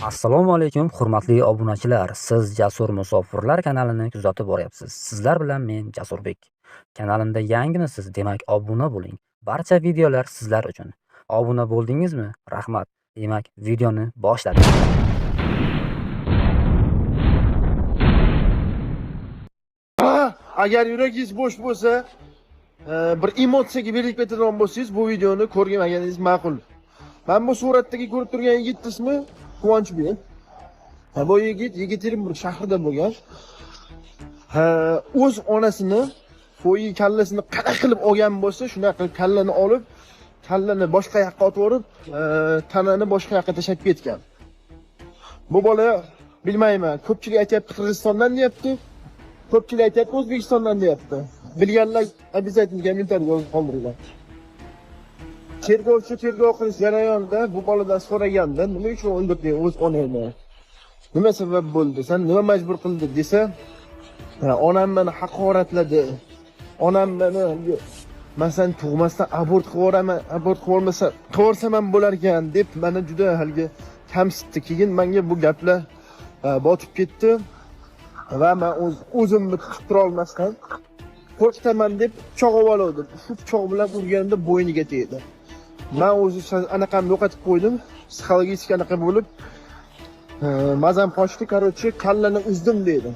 Assalomu alaykum, hurmatli obunachilar. Siz Jasur Musofirlar kanalini kuzatib boryapsiz. Sizlar bilan men Jasurbek. Kanalimda yangimisiz, demak obuna bo'ling. Barcha videolar sizlar uchun. Obuna bo'ldingizmi? Rahmat. Demak, videoni boshladik. Agar yuragingiz bo'sh bo'lsa, bir emotsiyaga berilib ketadigan bo'lsangiz, bu videoni ko'rmaganingiz ma'qul. Mana bu suratdagi ko'rib turgan yigit ismi Quvonchbek. Ha, bu yigit Yekaterinburg shahrida bo'lgan. Ha, o'z onasini qo'yi kallasini qanaqa qilib olgan bo'lsa, shunaqa qilib kallani olib, kallani boshqa yoqqa otib yuborib, tanani boshqa yoqqa tashlab ketgan. Bu bola bilmayman, ko'pchilik aytyapti Qirg'izistondan deyapti. Ko'pchilik aytyapti O'zbekistondan deyapti. Bilganlar обязательно kommentariy yozib qoldiringlar. Tergovchi tergov qilish jarayonida bu boladan so'raganda, nima uchun o'ldirding o'z onangni? Nima sabab bo'ldi? San nima majbur qildi desa, "Ha, onam meni haqoratladi. Onam meni man seni tug'masdan abort qilib yuboraman, abort qilib yubormasa, qilib yuborsam ham bo'lar ekan deb meni juda haligi kamsitdi. Keyin menga bu gaplar botib ketdi va man o'zimni tutib tura olmasdan qo'rqitaman deb pichoq oldim. Shu pichoq bilan urganimda bo'yniga tegdi. Man o'zi anaqamni yo'qotib qo'ydim. Psixologik anaqa bo'lib, mazam qochdi, короче, kallani uzdim deydi.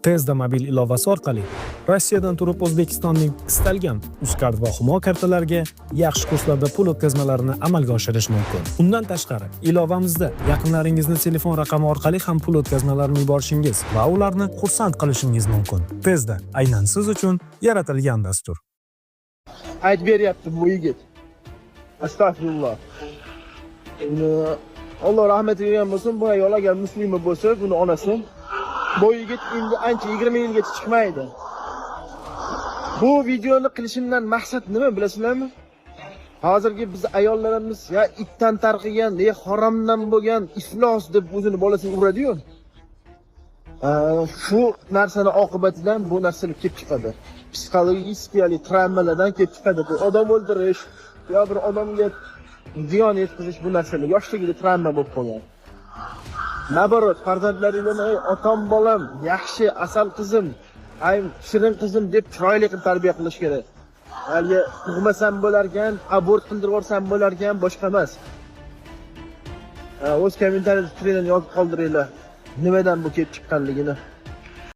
Tezda mobil ilovasi orqali Rossiyadan turib O'zbekistonning istalgan Uzcard va Humo kartalariga yaxshi kurslarda pul o'tkazmalarini amalga oshirish mumkin. Undan tashqari, ilovamizda yaqinlaringizni telefon raqami orqali ham pul o'tkazmalarini yuborishingiz va ularni xursand qilishingiz mumkin. Tezda aynan siz uchun yaratilgan dastur. Aytib beryapti bu yigit. Astag'firulloh. Buni Alloh rahmat qilgan bo'lsin, bu ayol agar musulmon bo'lsa, buni onasi. Bu yigit endi ancha 20 yilgacha chiqmaydi. Bu videoni qilishimdan maqsad nima bilasizlarmi? Hozirgi biz ayollarimiz ya itdan tarqigan, ya haromdan bo'lgan iflos deb o'zini bolasini uradi-yu. Shu narsani oqibatidan bu narsalar kelib chiqadi. Psixologik travmalardan kelib chiqadi. Bu odam o'ldirish yo bir odamga ziyon yetkazish bu narsalar yoshligida travma bo'lib qolgan. Naborot, farzandlaringlarni "Ey otam bolam, yaxshi asal qizim, ay shirin qizim" deb chiroyli qilib tarbiya qilish kerak. Haligi tug'masam bo'larkan, abort qildirib yuborsam bo'larkan, boshqa emas. O'z kommentariyada fikringlarni yozib qoldiringlar. Nimadan bu kelib chiqqanligini.